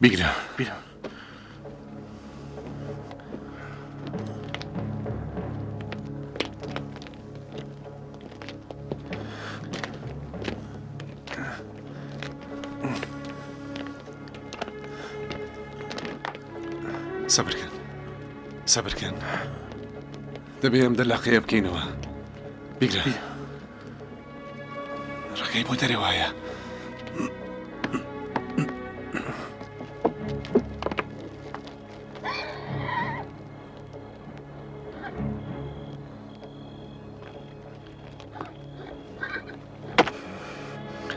بیگرە. بیرە. سەبرکەن سەبرکەن دەبێ ئەم دەلاقەیە بکەینەوە بیگرە ڕێگەی بۆ دەرێ وایە.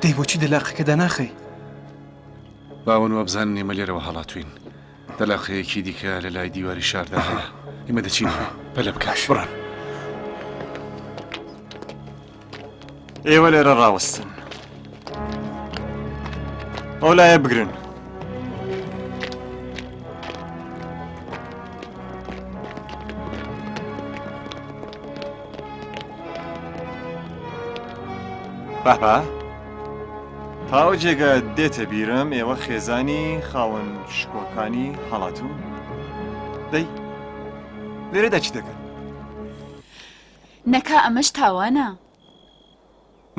دەی بۆچی دەلاقەکە داناخەی؟ باوەن وابزانن ئێمە لێرەوە هەڵاتوین دەلاقەیەکی دیکە لە لای دیواری شاردا هەیە ئێمە دەچینەوە پەلە بکە بڕان. ئێوە لێرە ڕاوەستن ئەو لایە بگرن. بابا تا ئەو جێگە دێتە بیرم ئێوە خێزانی خاوەن شکۆکانی هەڵاتوون دەی لێرەدا چی دەکەن؟ نەکا ئەمەش تاوانە؟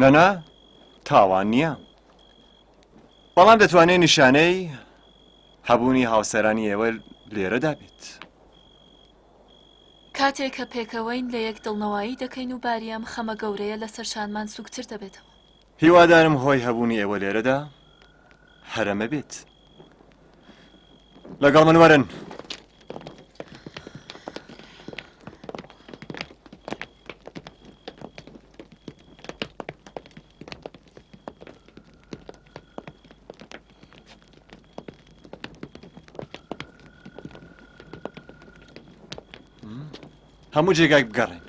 نەنا تاوان نییە بەڵام دەتوانێت نیشانەی هەبوونی هاوسەرانی ئێوە لێرەدا بێت. کاتێ کە پێکەوەین لە یەک دڵنەوایی دەکەین و باری ئەم خەمە گەورەیە لەسەر شانمان سووکتر دەبێتەوە. هیوادارم هۆی هەبوونی ئێوە لێرەدا هەر ئەمە بێت. لەگەڵ من وەرن. هەموو جێگایک بگەڕێن.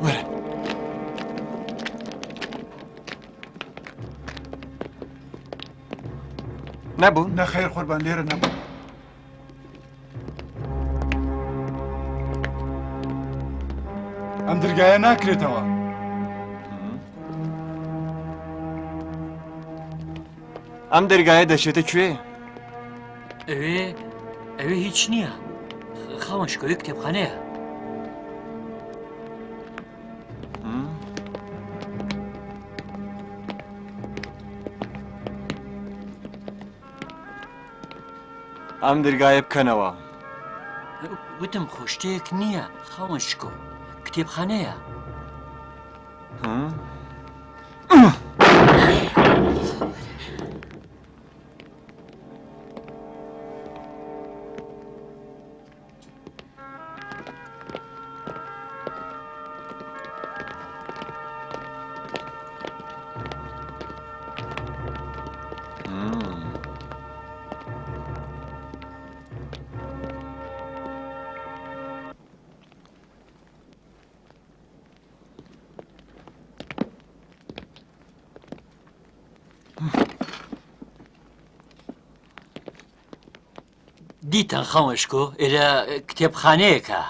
وەرە. نەبوو؟ نەخێر قوربان لێرە نەبوو. ئەم درگایە ناکرێتەوە. ئەم دەرگایە دەچێتە کوێ؟ ئەوێ ئەوێ هیچ نییە خاوەن شکۆی کتێبخانەیە. ئەم درگایە بکەنەوە. وتم خۆ شتێک نییە خاوەن شکۆ کتێبخانەیە. دیتان خاوەن شکۆ ئێرە کتێبخانەیەکە.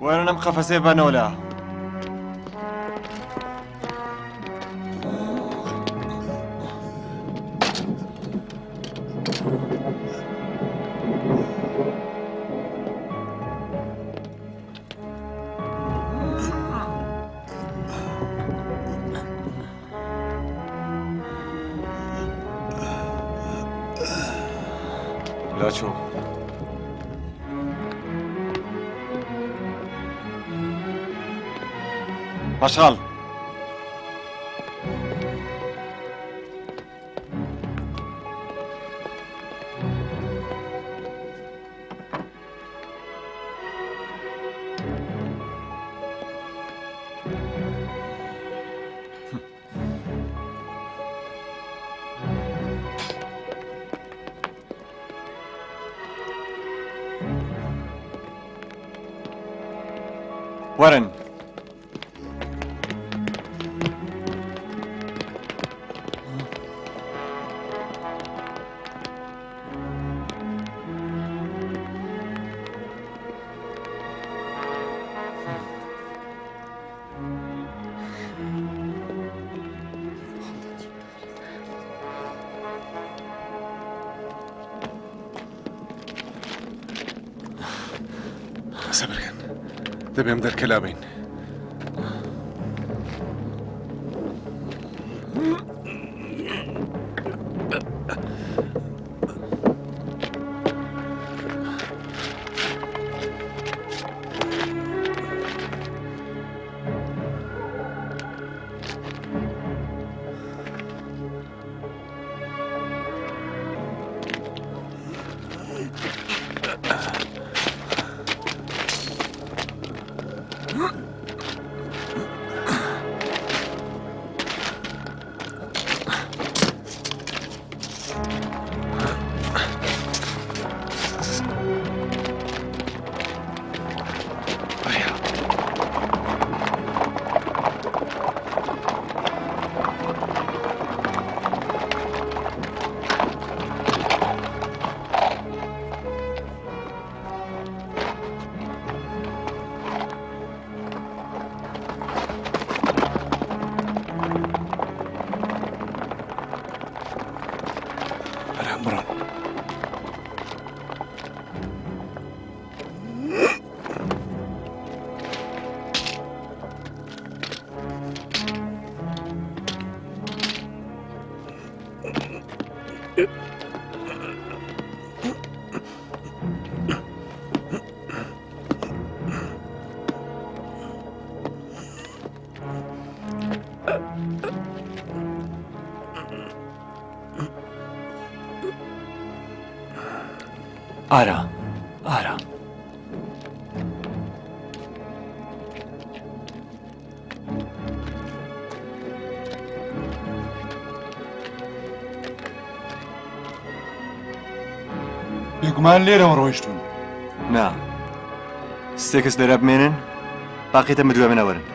وەرن ئەم قەفەسەیە بەنەوە لا. لاچۆ. پاشخاڵ. وەرن. سەبرکەن دەبێم دەرکە لابین. بڕۆن. ئارام ئارام. بێگومان لێرەوە ڕۆیشتون. نا سێ کەس لێرە بمێنن باقیتە مدوێ منە وەرن.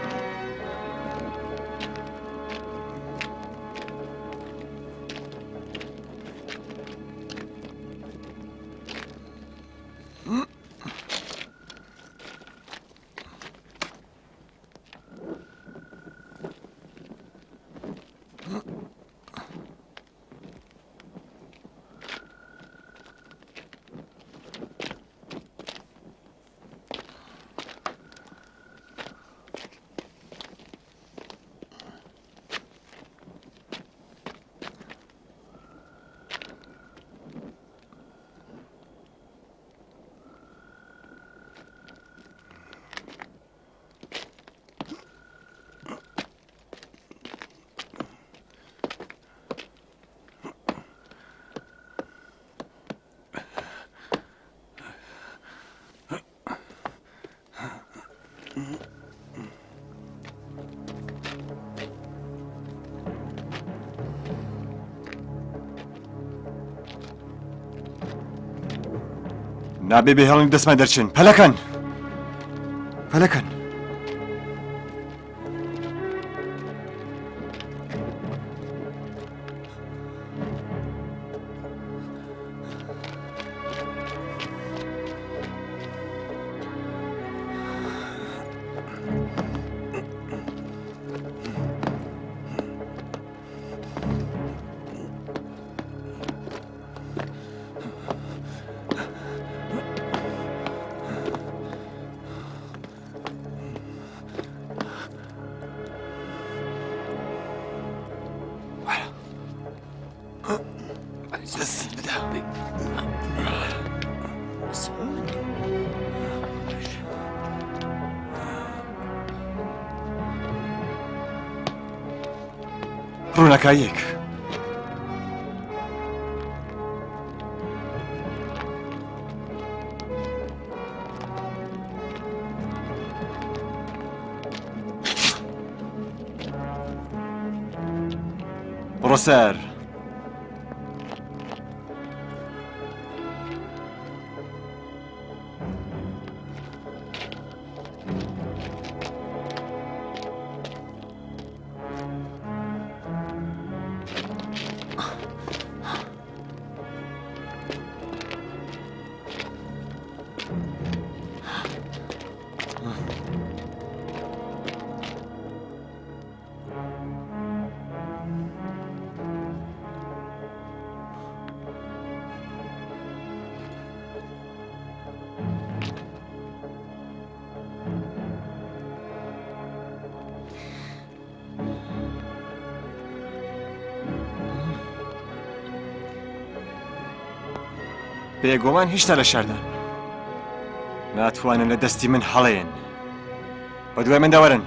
نابێ بێهێڵین دەستمان دەرچن پەلەکەن پەلەکەن. دەستت بدە. ڕووناکاییەک. بڕۆ سەر. بێگومان هیشتا لە شاردان. ناتوانن لە دەستی من هەڵێن. بە دوای مندا وەرن.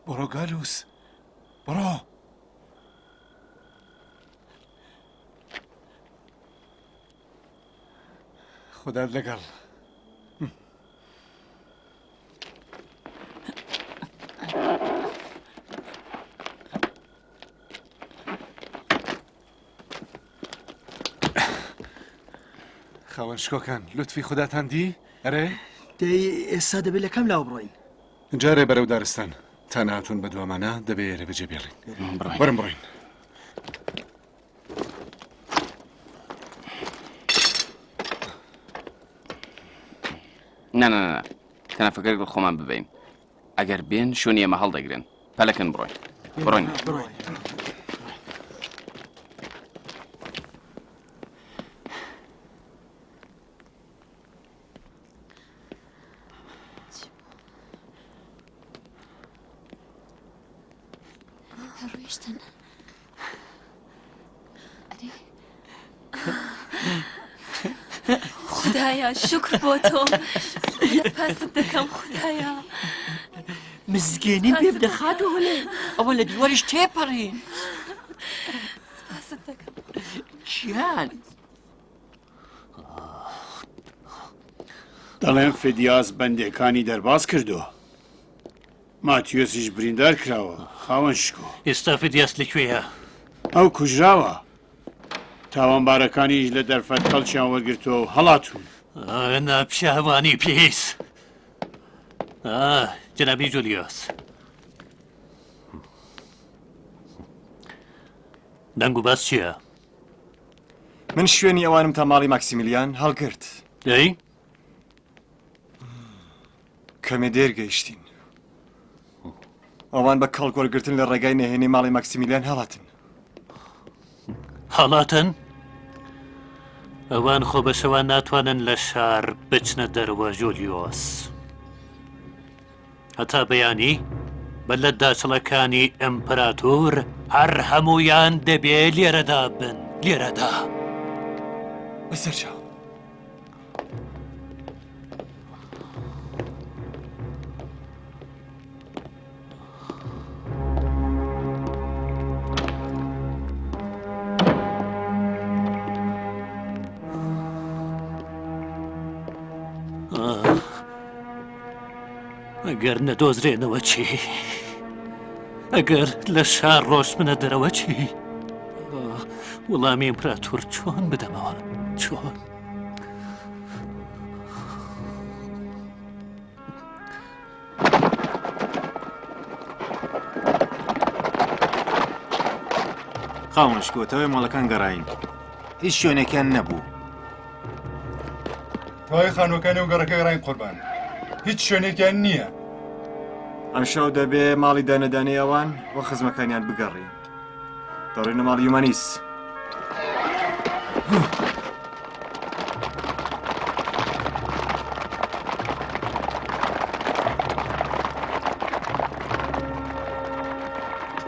بڕۆ گالوس بڕۆ خودات لەگەڵ. خاوەن شکۆکان لوتفی خوداتان دی ئەرێ دەی ئێستا دەبێت لە کام لاوە بڕۆین جارێ بەرەو دارستان تا ناتون بە دوامانە دەبێ ئێرە بەجێ بێڵین وەرم بڕۆین نا نا نا تەنەفەکە لەگەڵ خۆمان ببەین ئەگەر بێن شوێنی ئێمە هەڵدەگرن پەلەکەن بڕۆین بڕۆین ڕۆیشتن ئەرێ خدایە شکر بۆ تۆ پاست دەکەم خدایە مزگێنیم پێ بدە خاتوو هولێ ئەوە لە دیواریش تێپەڕین سپاست دەکەم گیان دەڵێن فدیاس بەندێکانی دەرباز کردووە. ماتیۆسیش بریندار کراوە خاوەن شکۆ. ئێستا فدیاس لە کوێیە؟ ئەو کوژراوە. تاوانبارەکانیش لە دەرفەت کەڵکیان وەرگرتووە و هەڵاتوون. ناپیاوانی پیس. جەنابی جولیۆس. دەنگ و باس چییە؟ من شوێنی ئەوانم تا ماڵی ماکسیمیلیان هەڵگرت. دەی؟ کەمێ دێر گەیشتین. ئەوان بە کەڵک وەرگرتن لە ڕێگای نهێنی ماڵی ماکسیمیلیان هەڵاتن. هەڵاتن؟ ئەوان خۆ بە شەوان ناتوانن لە شار بچنە دەرەوە جۆلیۆس. هەتا بەیانی بە لە داچڵەکانی ئیمپراتۆر هەر هەموویان دەبێ لێرەدا بن لێرەدا. بەسەرچاو. ئەگەر نەدۆزرێنەوە چی؟ ئەگەر لە شار ڕۆشتنە دەرەوە چی؟ وەڵامی ئیمپراتۆر چۆن بدەمەوە؟ چۆن؟ خاوەن شکۆ تەوای ماڵەکان گەڕاین هیچ شوێنێکیان نەبوو. تەواوی خانووەکانی ئەو گەڕەکە گەڕاین قوربان هیچ شوێنێکیان نییە. ئەمشەو دەبێ ماڵی دانەدانەی ئەوان و خزمەکانیان بگەڕین. دەڕۆینە ماڵی یومانیس.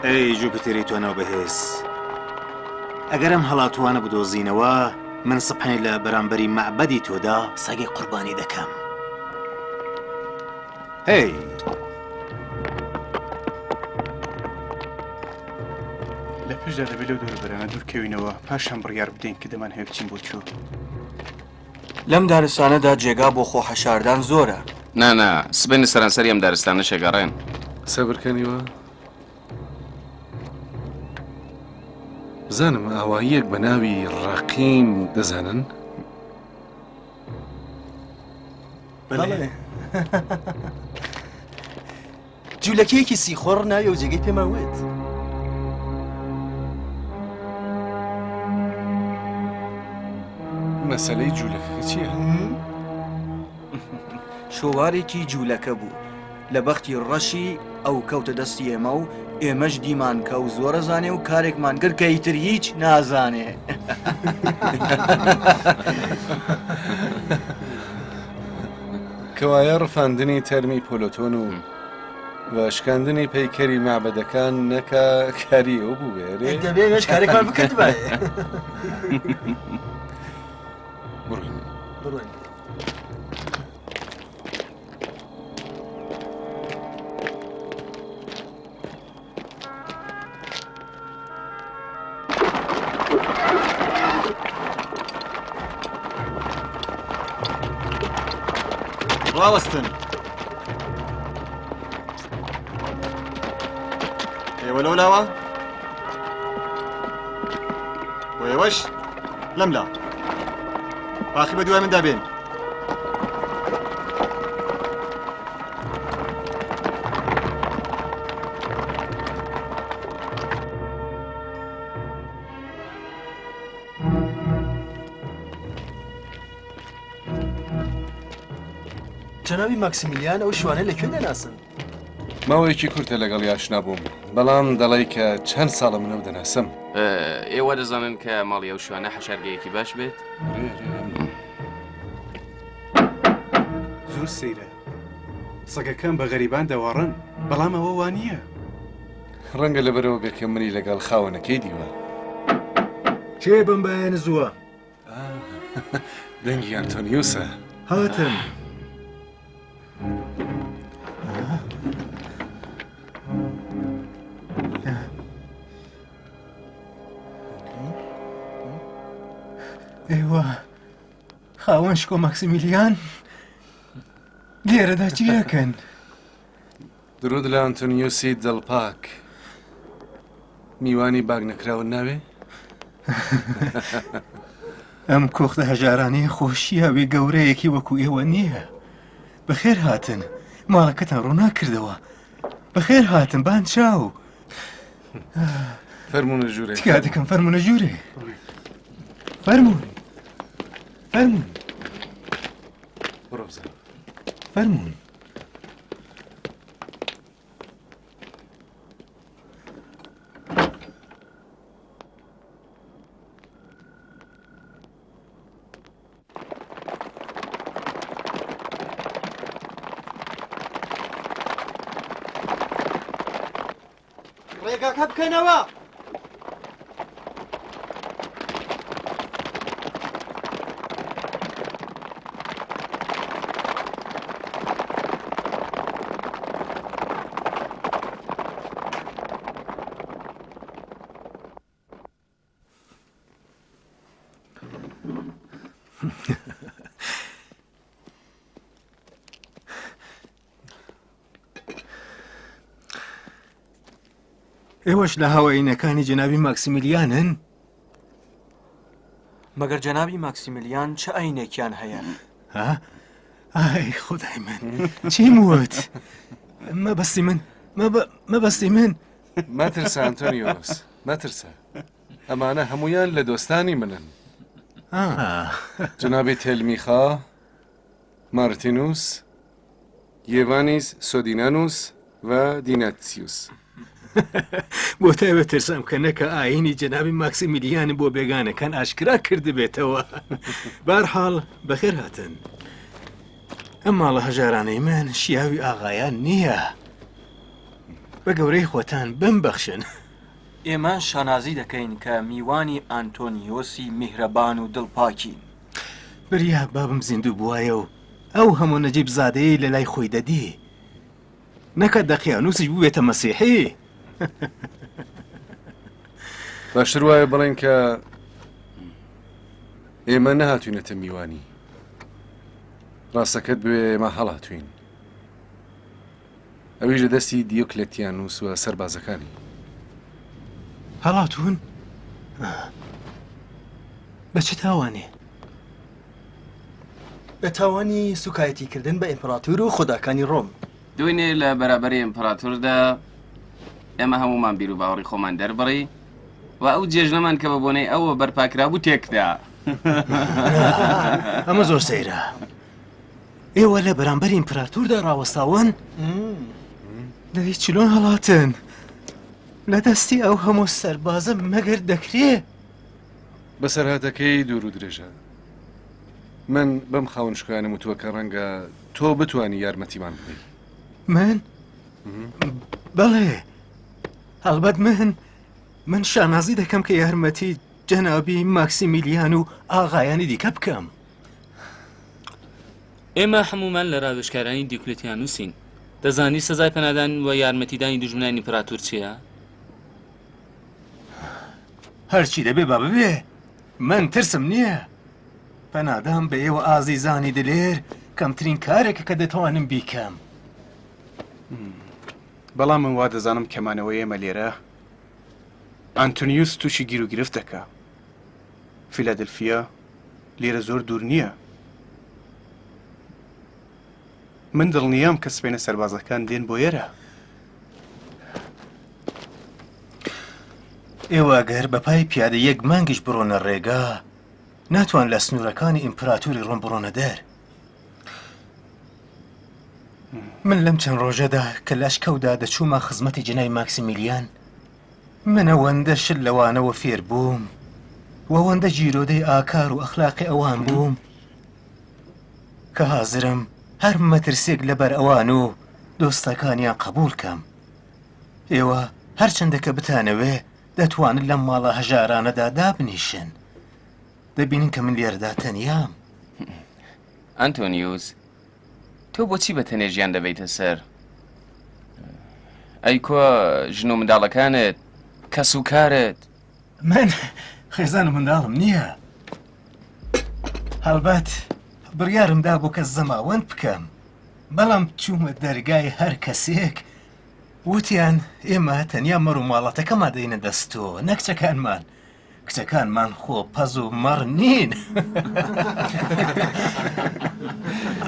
ئەی جوپیتێری توانا و بەهێز ئەگەر ئەم هەڵاتووانە بدۆزینەوە من سبحەنێ لە بەرامبەری مەعبەدی تۆدا سەگێک قوربانی دەکەم. هەی! لە پێشدا دەبێت لەو دەوروبەرانە دوورکەوینەوە پاشان بڕیار بدەین کە دەمانهەوێت بچین بۆ کوێ. لەم دارستانەدا جێگا بۆ خۆ حەشاردان زۆرە. نا نا، سبەینێ سەرانسەری ئەم دارستانەش ئەگەڕێن. سەبر کەن ئیوە. بزانم ئاواییەک بە ناوی ڕەقیم دەزانن؟ بەڵێ. جوولەکەیەکی سیخۆڕ ناوی ئەو جێگەی پێمان وت. مەسەلەی جوولەکەکە چییە؟ شۆوارێکی جوولەکە بوو. لە بەختی ڕەشی ئەو کەوتە دەستی ئێمە و ئێمەش دیمان کە ئەو زۆر ئەزانێ و کارێکمان کرد کە ئیتر هیچ نازانێ. کەوایە ڕفاندنی تەرمی پۆلۆتۆن و و شکاندنی پەیکەری مەعبەدەکان نەکا کاری ئەو بووبێ ئەرێ؟ دەبێ ئێمەش کارێکمان بکردبایە. بڕۆین. بڕۆین. ڕاوەستن ئێوە لەو لاوە بۆ ئێوەش لەملا باقی بە دوای مندا بێن جەنابی ماکسیمیلیان ئەو شوانە لە کوێ دەناسن؟ ماوەیەکی کورتە لەگەڵی ئاشنا بووم بەڵام دەڵێی کە چەند ساڵە من ئەو دەناسم. ئێوە دەزانن کە ماڵی ئەو شوانە حەشارگەیەکی باش بێت؟ زۆر سەیرە سەگەکان بە غەریبان دەواڕن بەڵام ئەوە وا نییە. ڕەنگە لەبەرئەوە بێ کە منی لەگەڵ خاوەنەکەی دیوە. کێ بەم بایەنە زووە؟ دەنگی ئەنتۆنیوسە. هاتم. ئێوە خاوەن شکۆ ماکسیمیلیان لێرەدا چی ئەکەن؟ درود لە ئەنتۆنیوسی دڵپاک. میوانی باگ نەکراون ناوێ؟ ئەم کۆختە هەژارانەی خۆشیاوی گەورەیەکی وەکو ئێوە نییە. بەخێر هاتن ماڵەکەتان ڕووناک کردەوە. بەخێر هاتن بان چاو. فەرمونە ژوورێ. تکا دەکەم فەرمونە ژوورێ. فەرمون. فەرمون. بڕۆ بزانە. فەرمون. ڕێگاکە بکەنەوە. ئێوەش لە هاوئینەکانی جەنابی ماکسیمیلیانن؟ مەگەر جەنابی ماکسیمیلیان چ ئاینێکیان هەیە؟ ها؟ ئای خودای من چیم وت؟ مەبەستی من مەبەستی من مەترسە ئەنتۆنیۆس مەترسە ئەمانە هەمویان لە دۆستانی منن جەنابی تێلمیخا مارتینوس یێڤانیس سۆدینانوس و دیناتسیوس. بۆ تایبەت ترسام کە نەکا ئایینی جەنابی ماکسیمیلیانم بۆ بێگانەکان ئاشکرا کردبێتەوە. بەهەرحاڵ بەخێر هاتن. ئەم ماڵە هەژارانەی من شیاوی ئاغایان نییە. بە گەورەی خۆتان بمبەخشن. ئێمە شانازی دەکەین کە میوانی ئانتۆنیۆسی میهرەبان و دڵپاکین. بریا بابم زیندوو بوایە و ئەو هەموو نەجیب زادەیەی لە لای خۆی دەدی نەکا دەقیانووسیش بووبێتە مەسیحی. باشتر وایە بڵێن کە ئێمە نەهاتوینەتە میوانی ڕاستەکەت بوێ ئێمە هەڵاتوین ئەویش لە دەستی دیۆکلێتیانوس و سەربازەکانی. هەڵاتوون؟ بە چ تاوانێ؟ بە تاوانی سوکایەتیکردن بە ئیمپراتور و خوداکانی ڕۆم. دوێنێ لە بەرابەری ئیمپراتوردا ئێمە هەموومان بیر و باوەڕی خۆمان دەربڕی و ئەو جێژنەمان کە بە بۆنەی ئەوە بەرپاکرابوو تێکدا. ئەمە زۆر سەیرە. ئێوە لە بەرامبەر ئیمپراتوردا ڕاوەستاون؟ دەی چلۆن هەڵاتن؟ لە دەستی ئەو هەموو سەربازە مەگەر دەکرێ؟ بەسەرهاتەکەی دوور و درێژە. من بەم خاوەن شکۆیانەم وتووە کە ڕەنگە تۆ بتوانی یارمەتیمان بدەی. من؟ بەڵێ هەڵبەت من من شانازی دەکەم کە یارمەتی جەنابی ماکسیمیلیان و ئاغایانی دیکە بکەم. ئێمە هەموومان لە راوێژکارانی دیوکلتیانوسین. دەزانی سزای پەنادان و یارمەتیدانی دوژمنانی ئیمپراتور چییە؟ هەرچی دەبێ با ببێ من ترسم نییە. پەنادان بە ئێوە ئازیزانی دلێر کەمترین کارێکە کە دەتوانم بیکەم. بەڵام من وا دەزانم کە مانەوەی ئێمە لێرە ئانتونیوس تووشی گیروگرفت دەکا. فیلادلفیا لێرە زۆر دوور نییە. من دڵنیام کە سبەینە سەربازەکان دێن بۆ ئێرە. ئێوە گەر بە پای پیادە یەک مانگیش بڕۆنە ڕێگا، ناتوان لە سنوورەکانی ئیمپراتوری ڕۆم بڕۆنە دەر. من لەم چەند ڕۆژەدا کە لە ئەشکەوتدا دەچوومە خزمەتی جەنابی ماکسیمیلیان، من ئەوەندە شت لەوانەوە فێر بووم و ئەوەندە گیرۆدەی ئاکار و ئەخلاقی ئەوان بووم کە حازرم هەر مەترسییەک لەبەر ئەوان و دۆستەکانیان قەبووڵ کەم. ئێوە هەرچەندە کە بتانەوێ دەتوانن لەم ماڵە هەژارانەدا دابنیشن. دەبینن کە من لێرەدا تەنیام. ئەنتۆنیوس، تۆ بۆچی بە تەنێ ژیان دەبەیتە سەر؟ ئەی کوا ژن و منداڵەکانت، کەس و کارت؟ من خێزان و منداڵم نییە. هەڵبەت بڕیارم دابوو کە زەماوەند بکەم، بەڵام چوومە دەرگای هەر کەسێک وتیان ئێمە تەنیا مەڕ و ماڵاتەکەمان دەینە دەست تۆ نەک کچەکانمان. کچەکانمان خۆ پەز و مەڕ نین.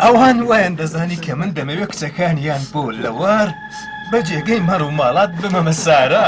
ئەوان وایان دەزانی کە من دەمەوێت کچەکانیان بۆ لەوار بە جێگەی مەڕ و ماڵات بمەمە سارا.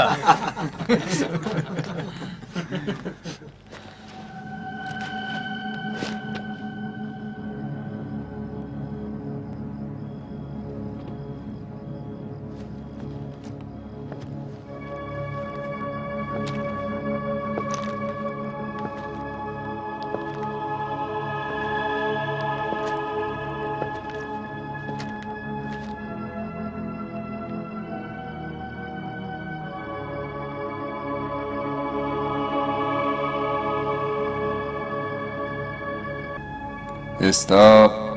ئێستا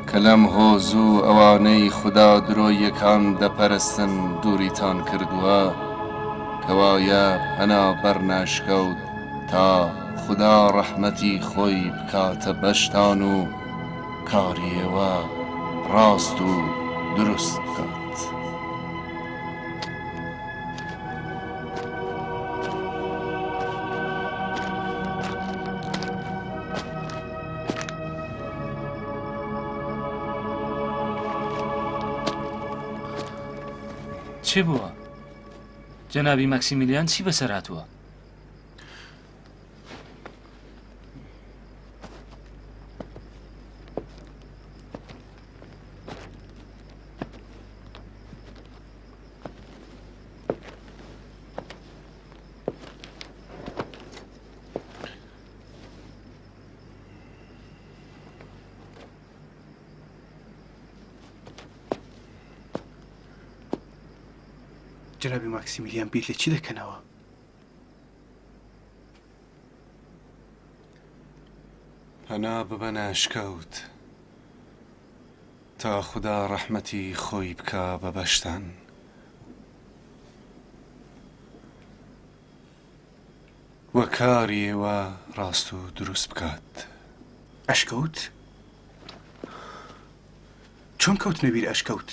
کە لەم هۆز و ئەوانەی خودا درۆییەکان دەپەرستن دووریتان کردووە، کەوایە پەنا بەرنە ئەشکەوت تا خودا ڕەحمەتی خۆی بکاتە بەشتان و کاری ئێوە ڕاست و دروست بکات. چی بووە؟ جەنابی ماکسیمیلیان چی بەسەر هاتووە؟ جەنابی ماکسیمیلیان بیر لە چی دەکەنەوە؟ پەنا ببەنە ئەشکەوت تا خودا ڕەحمەتی خۆی بکا بە بەشتان. و کاری ئێوە ڕاست و دروست بکات. ئەشکەوت؟ چۆن کەوتنە بیر ئەشکەوت؟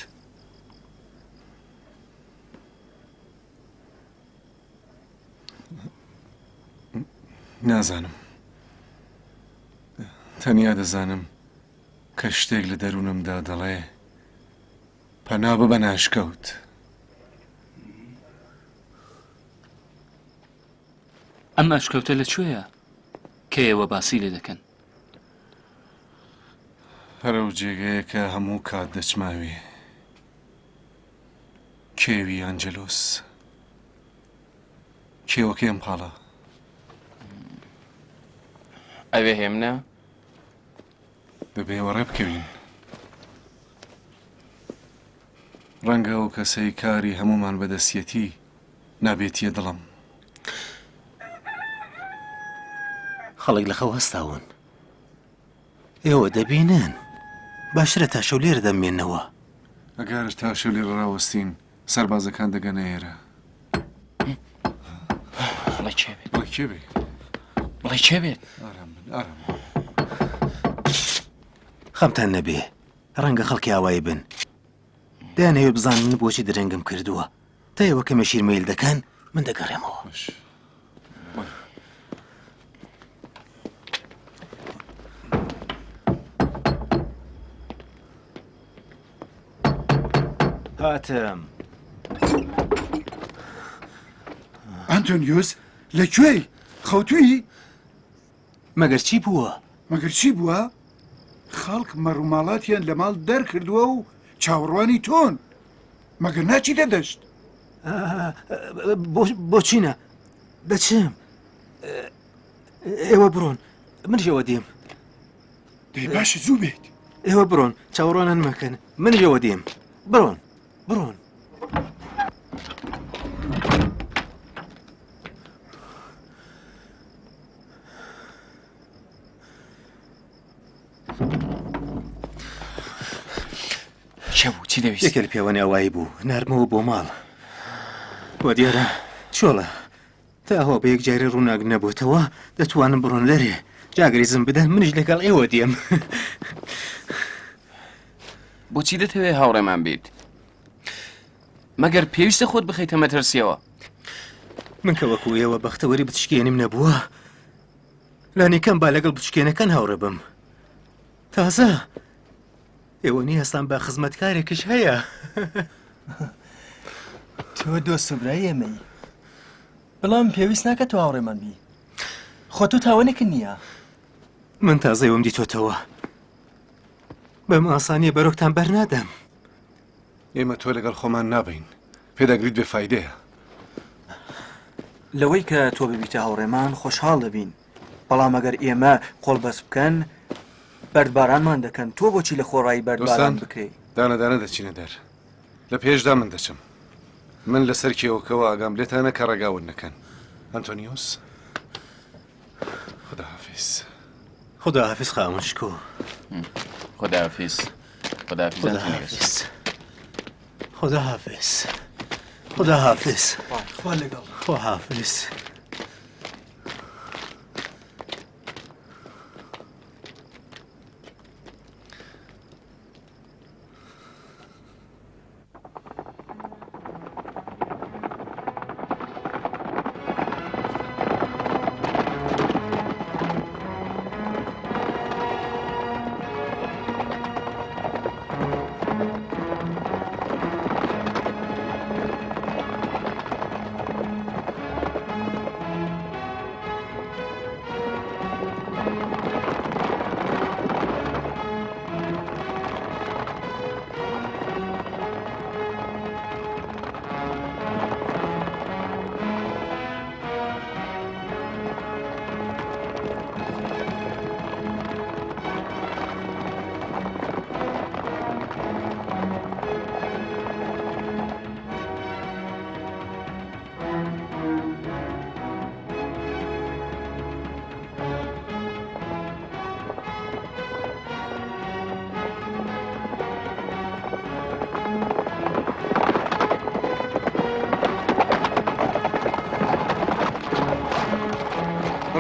نازانم. تەنیا دەزانم کە شتێک لە دەروونمدا دەڵێ. پەنا ببەنە ئەشکەوت. ئەم ئەشکەوتە لە کوێیە کە ئێوە باسی لێ دەکەن؟ هەر ئەو جێگەیە کە هەموو کات دەچمە ئەوێ. کێوی ئەنجلۆس. کێوەکەی ئەم پاڵە. ئەوێ هێمنە؟ دەبێ وەڕێ بکەوین. ڕەنگە ئەو کەسەی کاری هەموومان بەدەستیەتی نابێتیە دڵم. خەڵک لە خەو هەستاون. ئێوە دەبینن. باشترە تا شەو لێرە دەمێنەوە. ئەگەر تا شەو لێرە ڕاوەستین، سەربازەکان دەگەنە ئێرە. بڵێ کێ بێت؟ بڵێ کێ بێ؟ بڵێ کێ بێت؟ ئارام بن، ئارام بن. خەمتان نەبێ، ڕەنگە خەڵکی ئاوایی بن. دەیانەوێ بزانن من بۆچی درەنگم کردووە. تا ئێوە کەمێ شیر مەیل دەکەن، من دەگەڕێمەوە. هاتم. ئەنتۆنیۆس لە کوێی؟ خەوتووی؟ مەگەر چی بووە؟ مەگەر چی بووە؟ خەڵک مەڕوماڵاتیان لە ماڵ دەرکردووە و چاوەڕوانی تۆن. مەگەر ناچیتە دەشت؟ بۆچی نا؟ دەچم. ئێوە بڕۆن، منیش ئەوە دێم. دەی باشە زوو بێت. ئێوە بڕۆن، چاوەڕوانان مەکەن، منیش ئەوە دێم. بڕۆن، بڕۆن. کێ بوو چی دەویست؟ یەکێ لە پیاوانی ئاوایی بوو ناردمەوە بۆ ماڵ وە دیارە چۆڵە تا ئەوە بە یەکجاری ڕووناک نەبووتەوە دەتوانم بڕۆن لەرێ جاگریزم بدەن منیش لەگەڵ ئێوە دێم بۆچی دەتەوێ هاوڕێمان بیت مەگەر پێویستە خۆت بخەیتە مەترسیەوە من کە وەکو ئێوە بەختەوەری بچکێنیم نەبووە لانیکەم با لەگەڵ بچکێنەکان هاوڕێ بم تازە ئێوە نیازتان بە خزمەتکارێکیش هەیە. تۆ دۆست و برای ئێمەی. بەڵام پێویست ناکە تۆ هاوڕێمان بی. خۆ تۆ تاوانێکت نییە. من تازە ئێوەم دیتۆتەوە. بەم ئاسانییە بەرۆکتان بەرنادەم. ئێمە تۆ لەگەڵ خۆمان نابەین. پێداگریت بێ فایدەیە. لەوەی کە تۆ ببیتە هاوڕێمان خۆشحاڵ دەبین. بەڵام ئەگەر ئێمە قۆڵبەست بکەن بەردبارانمان دەکەن تۆ بۆچی لە خۆڕایی بەردباران دۆستان بکرێی؟ دانە دانە دەچینە دەر لە پێشدا من دەچم من لەسەر کێوەکەوە ئاگام لێتانە کە ڕێگا ون نەکەن ئەنتۆنیۆس خداحافیز خداحافیز خاوەن شکۆ خداحافیز خداحافیز ئەنتۆنیۆس خداحافیز خداحافیز خوا لەگەڵ خواحافیز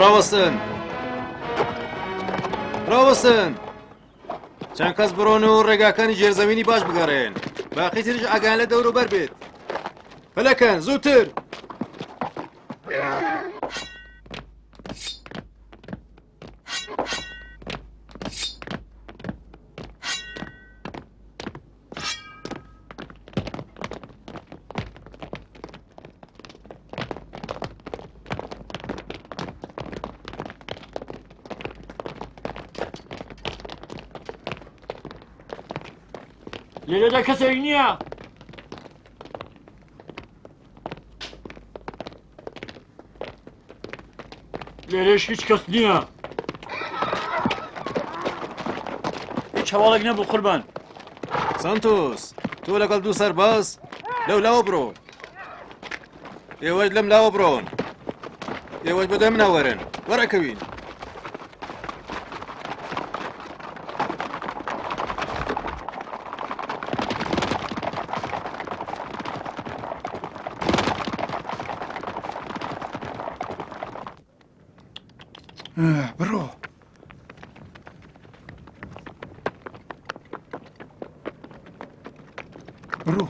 ڕاوەستن ڕاوەستن چەند کەس بڕۆن و ڕێگاکانی ژێرزەمینی باش بگەڕێن باقی تریش ئاگایان لە دەوروبەر بێت پەلەکەن زووتر لێرەدا کەسێک نییە. لێرەش هیچ کەس نییە. هیچ هەواڵێک نەبوو قوربان. سانتۆس تۆ لەگەڵ دوو سەرباز لەو لاوە بڕۆ ئێوەش لەم لاوە بڕۆن ئێوەش بەدوای منە وەرن وەرەکەوین. بڕۆ. بڕۆ.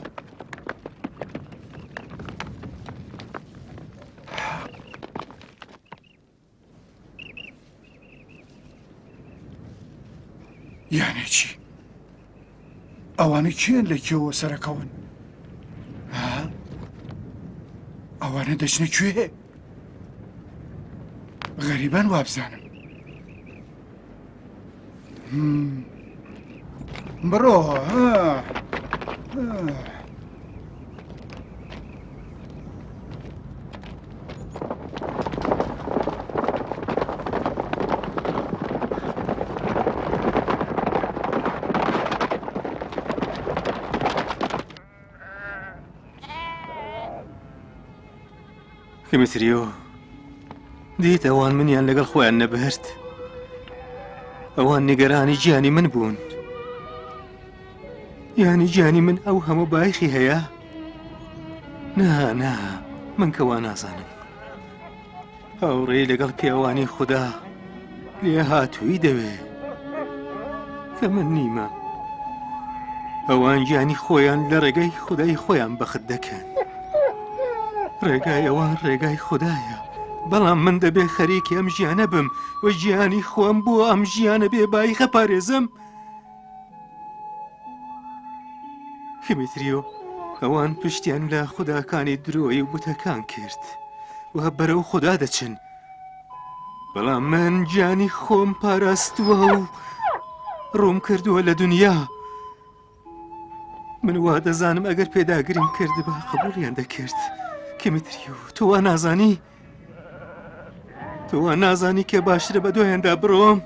یانێ چی؟ ئەوانە کێن لە کێوە سەرەکەون؟ ئەوانە دەچنە کوێ؟ غەریبان وابزانم. بڕۆ ها. دیمیتریۆ دیت ئەوان منیان لەگەڵ خۆیان نەبرد ئەوان نیگەرانی گیانی من بوون یانی گیانی من ئەو هەموو بایخی هەیە نا نا من کەوا نازانم هاوڕێی لەگەڵ پیاوانی خودا لێ هاتووی دەوێ کە من نیمە ئەوان گیانی خۆیان لە ڕێگای خودای خۆیان بەخت دەکەن ڕێگای ئەوان ڕێگای خودایە بەڵام من دەبێ خەریکی ئەم ژیانە بم و گیانی خۆم بۆ ئەم ژیانە بێ بایخە پارێزم دیمیتریۆ ئەوان پشتیان لە خوداکانی درۆیی و بتەکان کرد و بەرەو خودا دەچن بەڵام من گیانی خۆم پاراستووە و ڕووم کردووە لە دنیا من وا دەزانم ئەگەر پێداگریم کردبا قبوڵیان دەکرد کیمیتریو تۆ وا نازانی تۆ وا نازانی کە باشترە بە دوایاندا بڕۆم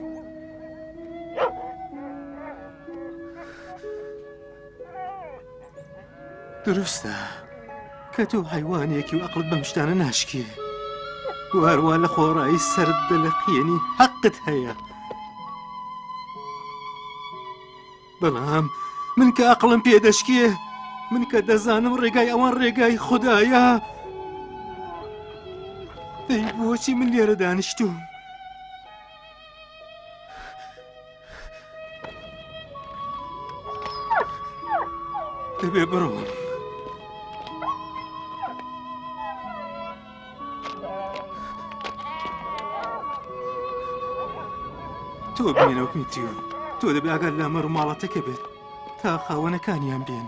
دروستە کە تۆ حیوانێکی و ئەقلت بەم شتانە ناشکێ واروا لە خۆڕایی سەرت دەلەقیێنی حەقت هەیە بەڵام من کە ئەقڵم پێ دەشکێ من کە دەزانم ڕێگای ئەوان ڕێگای خودایە دەی بۆچی من لێرە دانیشتوم دەبێ بڕۆم تۆ بمێنەوە کمیتریۆ تۆ دەبێ ئاگات لە مەڕ و ماڵەتەکە بێت تا خاوەنەکانیان بێن.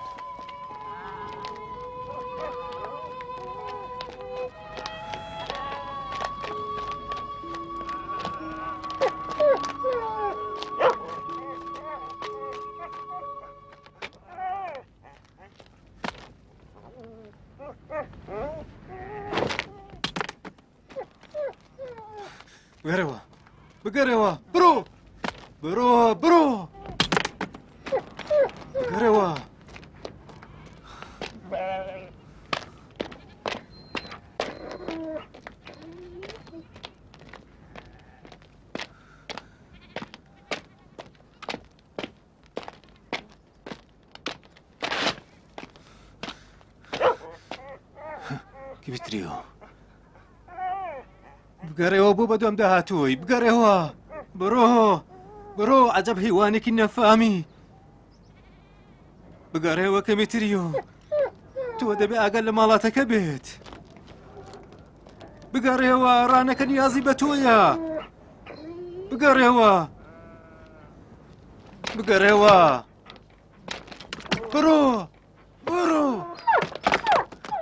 بگەرەوە بگەرەوە بڕۆ بڕۆ بڕۆ بگەرەوە دیمیتریۆ بگەڕێەوە بۆ بەدوام داهاتووی بگەڕێەوە بڕۆ بڕۆ عجب هیوانێکی نەفامی بگەڕێەوە کەمیتریۆ تۆ دەبێ ئاگەر لە ماڵاتەکە بێت بگەڕێەوە ڕانەکە نیازی بە تۆیە بگەڕێەوە بگەڕێەوە بڕۆ بڕۆ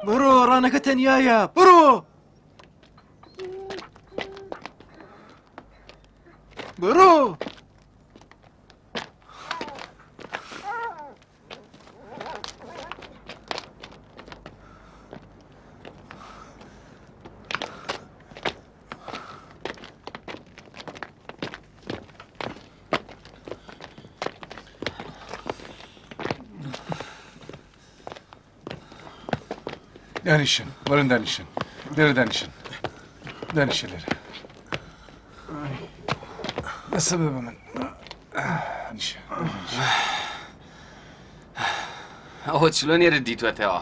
بڕۆ ڕانەکە تەنیایە بڕۆ بڕۆ. دانیشن وەرن دانیشن لێرە دانیشن دانیشە لێرە بەسە بە من نیشە ئەوە چلۆن ئێرە دیتوەتەوە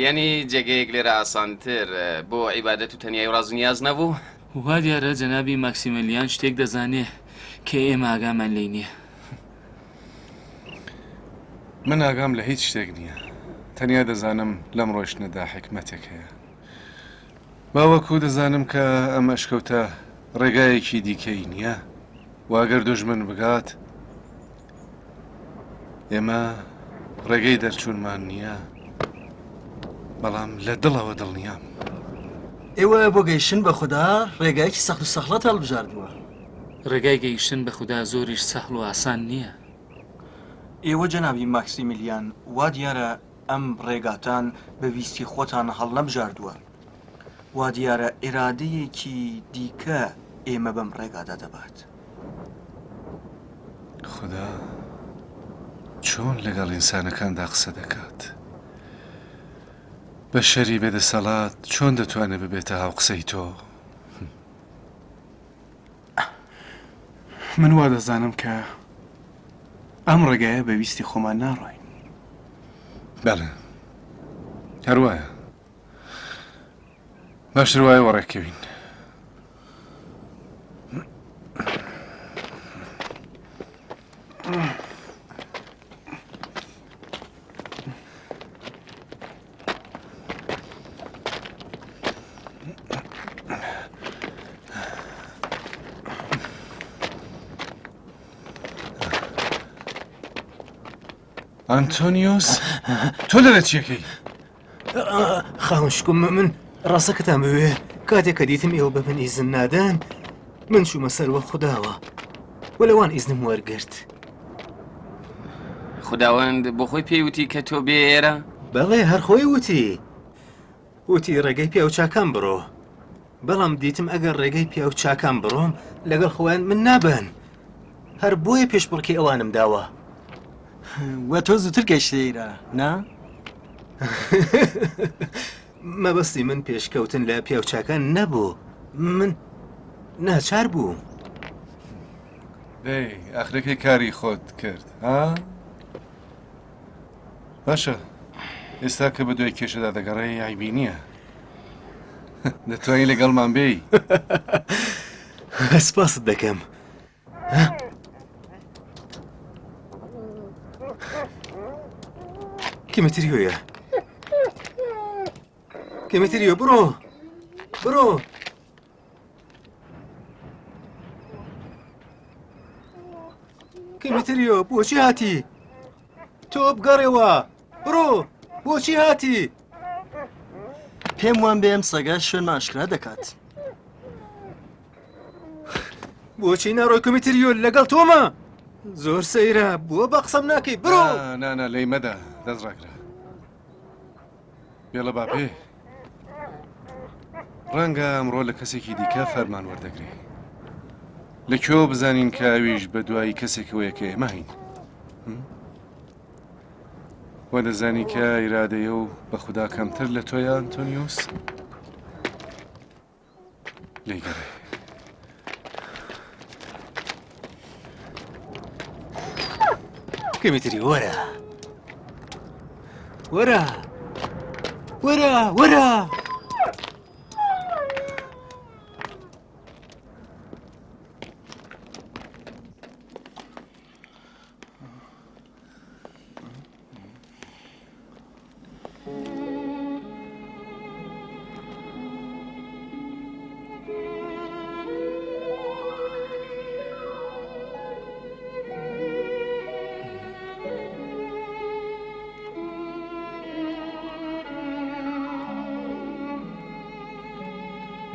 یعنی جێگەیەک لێرە ئاسانتر بۆ عیبادەت و تەنیای و ڕاز و نیاز نەبوو وا دیارە جەنابی ماکسیملیان شتێک دەزانێ کە ئێمە ئاگامان لێی نییە. من ئاگام لە هیچ شتێک نییە. تەنیا دەزانم لەم ڕۆیشتنەدا حیکمەتێک هەیە. با وەکوو دەزانم کە ئەم ئەشکەوتە ڕێگایەکی دیکەی نییە و ئەگەر دوژمن بگات ئێمە ڕێگەی دەرچوونمان نییە بەڵام لە دڵەوە دڵنیام. ئێوە بۆ گەیشتن بە خودا ڕێگایەکی سەخت و سەخڵەت هەڵبژاردووە. ڕێگای گەیشتن بە خودا زۆریش سەهڵ و ئاسان نییە. ئێوە جەنابی ماکسیمیلیان وا دیارە ئەم ڕێگاتان بە ویستی خۆتان هەڵنەبژاردووە. وا دیارە ئیرادەیەکی دیکە ئێمە بەم ڕێگادا دەبات. خودا چۆن لەگەڵ ئینسانەکاندا قسە دەکات؟ بەشەری بێدەسەڵات چۆن دەتوانێت ببێتە هاوقسەی تۆ؟ من وا دەزانم کە ئەم ڕێگایە بە ویستی خۆمان ناڕۆین. بەڵێ هەروایە. باشتر وایە وەڕێکەوین. ئەنتۆنیۆس تۆ لەرە چیەکەی؟ خاوەن شکۆ من ڕاستەکەتان بوێ کاتێک کە دیتم ئێوە بە من ئیزن نادەن من چوومە سەروە خودداوە و لەوان ئیزنم وەرگرت خوداوەند بۆ خۆی پێی وتی کە تۆ بێ ئێرە؟ بەڵێ هەر خۆی وتی وتی ڕێگەی پیاوچاکان بڕۆ بەڵام دیتم ئەگەر ڕێگەی پیاوچاکان بڕۆم لەگەڵ خۆیان من نابن هەر بۆیە پێشبڕکێی ئەوانم داوە. وە تۆ زووتر گەیشتە ئیرە نا؟ مەبەستی من پێشکەوتن لە پیاوچاکان نەبوو من ناچار بووم. دەی ئاخرەکەی کاری خۆت کرد ها؟ باشە ئێستا کە بە دوای کێشەدا دەگەڕێی عیبی نییە دەتوانی لەگەڵمان بێی سپاست دەکەم کیمتریۆیە کیمتریۆ بڕۆ بڕۆ کیمتریۆ بۆچی هاتی تۆ بگەڕێوە بڕۆ بۆچی هاتی پێم وان بێ ئەم سەگە شوێنمان ئاشکرا دەکات. بۆچی ناڕۆی کۆمیتریۆ لەگەڵ تۆمە زۆر سەیرە بۆ بە قسەم ناکەی بڕۆ نانا لەی مەدە دەست ڕاگرە بێڵە با بێ ڕەنگە ئەمڕۆ لە کەسێکی دیکە فەرمان وەردەگرێ لە کوێوە بزانین کە ئەویش بە دوایی کەسێکەوەیە کە ئێمە هەین وە دەزانی کە ئیرادەیە و بە خودا کەمتر لە تۆیە ئەنتۆنیۆس لێگەڕێ. کەمیتری وەرە وەرە وەرە وەرە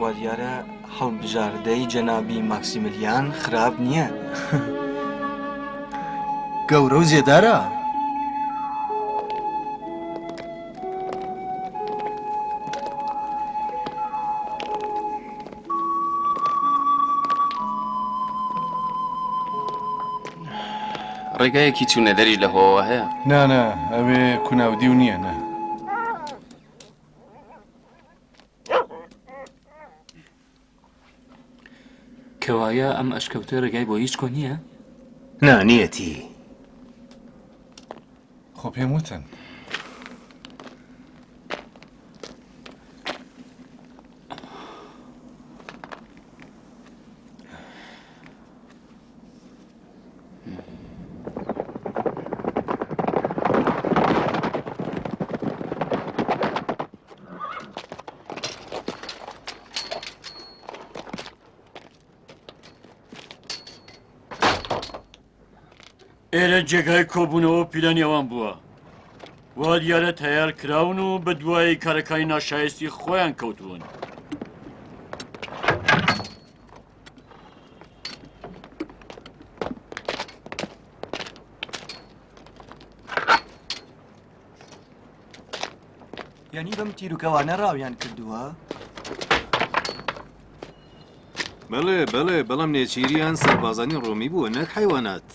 وا دیارە هەڵبژاردەی جەنابی ماکسیملیان خراپ نییە. گەورە و زێدارە. ڕێگایەکی چوونە دەریش لە هۆوە هەیە؟ نا نا ئەوێ کوناودیو نییە نا. کەوایە ئەم ئەشکەوتە ڕێگای بۆ هیچ کۆ نییە؟ نا نیەتی. خۆ پێم وتن. ئێرە جێگای کۆبوونەوە و پیلانی ئەوان بووە. وا دیارە تەیار کراون و بە دوای کارەکانی ناشایستی خۆیان کەوتوون. یانی بەم تیروکەوانە ڕاویان کردووە؟ بەڵێ بەڵێ بەڵام نێچیریان سەربازانی ڕۆمی بووە نەک حیوانات.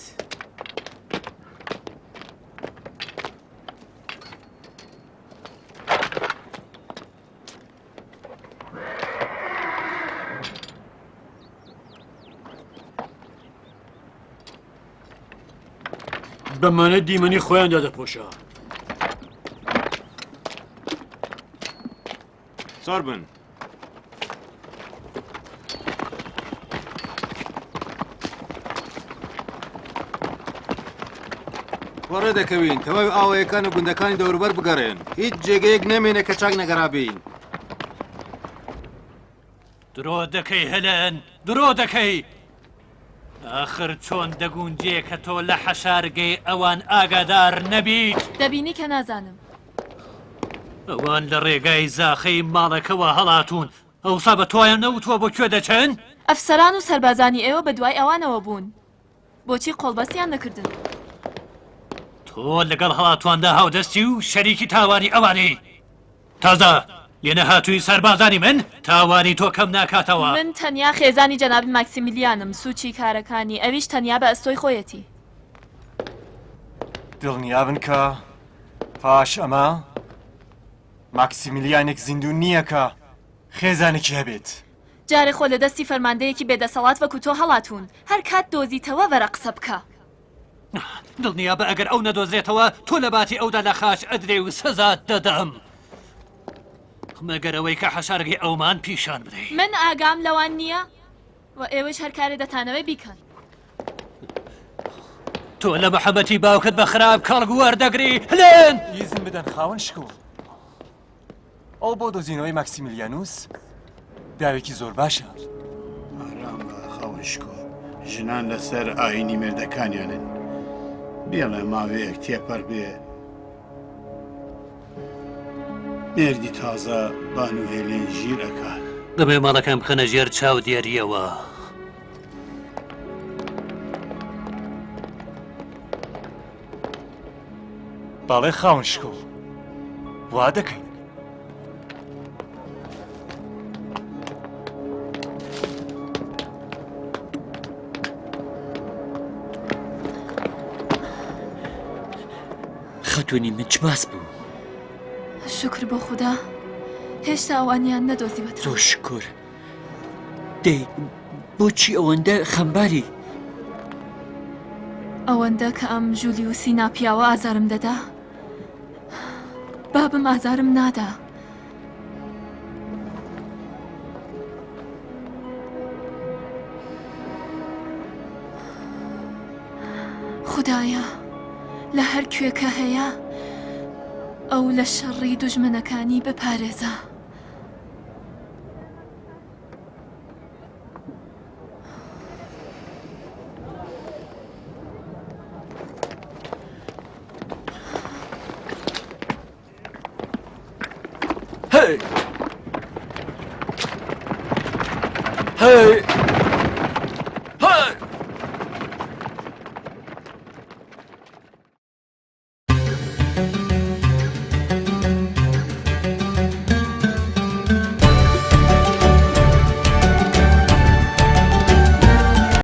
بەمانە دیمەنی خۆیان دادەپۆشا. سوار بن. وەڕێ دەکەوین تەواوی ئاوەیەکان و گوندەکانی دەوروبەر بگەڕێن هیچ جێگەیەک نەمێنێ کە چاک نەگەڕابین. درۆ دەکەی هێلێن، درۆ دەکەی! ئاخر چۆن دەگونجێ کە تۆ لە حەشارگەی ئەوان ئاگادار نەبیت؟ دەبینی کە نازانم. ئەوان لە ڕێگای زاخەی ماڵەکەوە هەڵاتوون. ئەوسا بە تۆیان نەوتووە بۆ کوێ دەچن؟ ئەفسەران و سەربازانی ئێوە بە دوای ئەوانەوە بوون. بۆچی قۆڵبەستیان نەکردن؟ تۆ لەگەڵ هەڵاتوواندا هاودەستی و شەریکی تاوانی ئەوانی. تازە لێنەهاتووی سەربازانی من تاوانی تۆ کەم ناکاتەوە. من تەنیا خێزانی جەنابی ماکسیمیلیانم، سووچی کارەکانی ئەویش تەنیا بە ئەستۆی خۆیەتی. دڵنیابن کە پاش ئەمە ماکسیمیلیانێک زیندوو نییە کە خێزانێکی هەبێت. جارێ خۆ لە دەستی فەرماندەیەکی بێدەسەڵات وەکو تۆ هەڵاتوون، هەر کات دۆزیتەوە وەرە قسە بکە. دڵنیابە ئەگەر ئەو نەدۆزرێتەوە تۆ لە باتی ئەودا لە خاچ ئەدرێ و سزات دەدەم. مەگەر ئەوەی کە حەشارگەی ئەومان پیشان بدەی. من ئاگام لەوان نییە و ئێوەیش هەر کارێ دەتانەوێ بیکەن. تۆ لە محەمەتی باوکت بە خراپ کەڵک وەردەگری هلێن! ئیزن بدەن خاوەن شکۆ. ئەو بۆ دۆزینەوەی ماکسیمیلیانوس پیاوێکی زۆر باشە. ئارام بە خاوەن شکۆ، ژنان لەسەر ئایینی مێردەکانیانن. بێڵە ماوەیەک تێپەڕ بێ مێردی تازە بانو هێلێن ژیر ئەکات. دەبێ ماڵەکان بخەنە ژێر چاودێرییەوە. بەڵێ خاوەن شکۆ، وا دەکەین. خاتوونی من چ باس بوو؟ شوکر بۆ خودا هێشتا ئەوانیان نەدۆزیوەتەوە. زۆر شوکر. دەی بۆچی ئەوەندە خەمباری؟ ئەوەندە کە ئەم ژولیوسی ناپیاوە ئازارم دەدا بابم ئازارم نادا. خودایە لە هەر کوێ کە هەیە ئەو لە شەڕی دوژمنەکانی بپارێزە. Hey! Hey!